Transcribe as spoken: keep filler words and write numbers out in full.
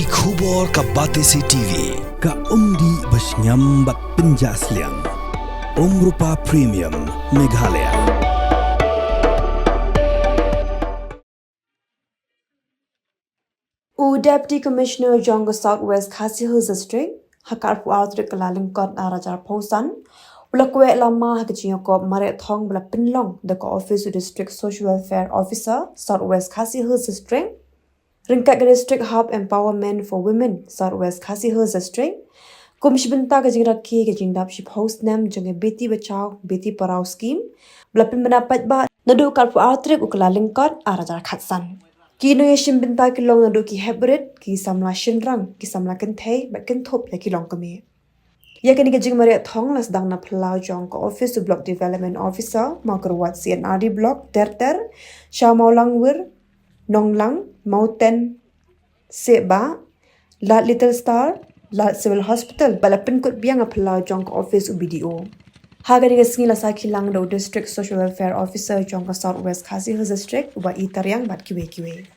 Ki khubor ka Batesi T V, ka umdih ba shngiam bad pynjah sliang. Umrupa Premium, Meghalaya. U Deputy Commissioner jong ka South West Khasi Hills District, ha ka arphew ar tarik Kyllalyngkot ar hajar arphew san, u la kwah lama ha ka jingïakob mareh thong ba la pynlong da ka office u District Social Welfare Officer, South West Khasi Hills District, ryngkat ka District Hub Empowerment for Women, South West Khasi Hills District, kum shi bynta ka jingrakhe ka jingdap shiphew snem jong ka Beti Bachao, Beti Padhao Scheme, ba la pynbna paidbah naduh ka arphew ar tarik u Kyllalyngkot ar hajar khatsan. Ki nongïashim bynta ki long naduh ki heprit, ki samla shynrang, ki samla kynthei, bad kynthup ïa ki longkmie. Ïa kane ka jingmareh thong la sdang na phyllaw jong ka office u Block Development Officer, Mawkyrwat C and R D Block, Ter Ter, sha Mawlangwir, Nonglang, Mawten, Sehbah, Lad Little Star, Lad Civil Hospital, bad la pynkut biang ha phyllaw jong ka office u B D O. Ha kane ka sngi la sakhi lang da u District Social Welfare Officer jong ka South West Khasi Hills District, u Bah E Tariang bad kiwei kiwei.